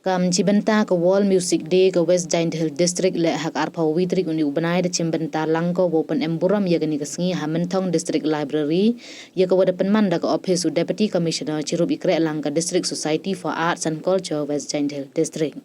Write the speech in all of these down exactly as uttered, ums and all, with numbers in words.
Kam chibynta ka World Music Day ka West Jaiñtia Hills District le ha ka arphaw wi tarik uni u bnai da chimbynta lang ko wow pynemburom ya kani ka sngi ha Mynthong District Library, ya ka wa da pynman da ka office u Deputy Commissioner chirup i kreh lang ka District Society for Arts and Culture West Jaiñtia Hills District.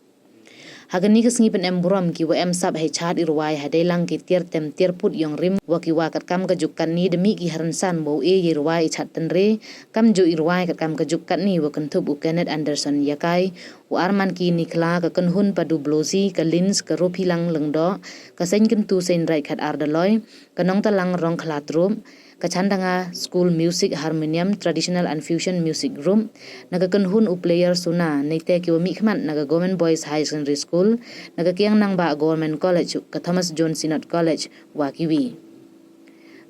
Ha kani ka sngi pynemburom ki wa em sap hei chad i rwai ha dei lang ki tiar tem tiar put yong rim wa ki wa katkam ka juk katni da mih ki ha rynsan wow e ya i rwai i chad tynre, kamjooh i rwai katkam ka juk katni wa kynthup u Kenneth Anderson Yakai, u Armanki Nicola, ka Kynhun Padu Blosi, ka Lins, ka Ruphilang Lyngdoh, ka Seiñkyntu Seiñraij Khatar Daloi, ka Nongtalang Rongkhla Trup, ka Chandanga School Music Harmonium Traditional and Fusion Music Group, na ka Kynhun u Player Suna, neite ki wa mihkhmat na ka Government Boys Higher Secondary School, na ka Kiang Nangbah Government College, ka Thomas Jones Synod College, wa kiwi.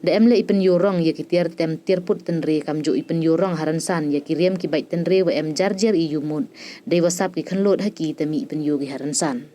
Da em le i pynyoo rong ya ki tiar tem tiar put tynre kamjooh i pynyoo rong ha rynsan ya ki riam ki bait tynre wa em jar jar i yumut, dei wa sap ki khynlot ha ki te mih i pynyoo ki ha rynsan.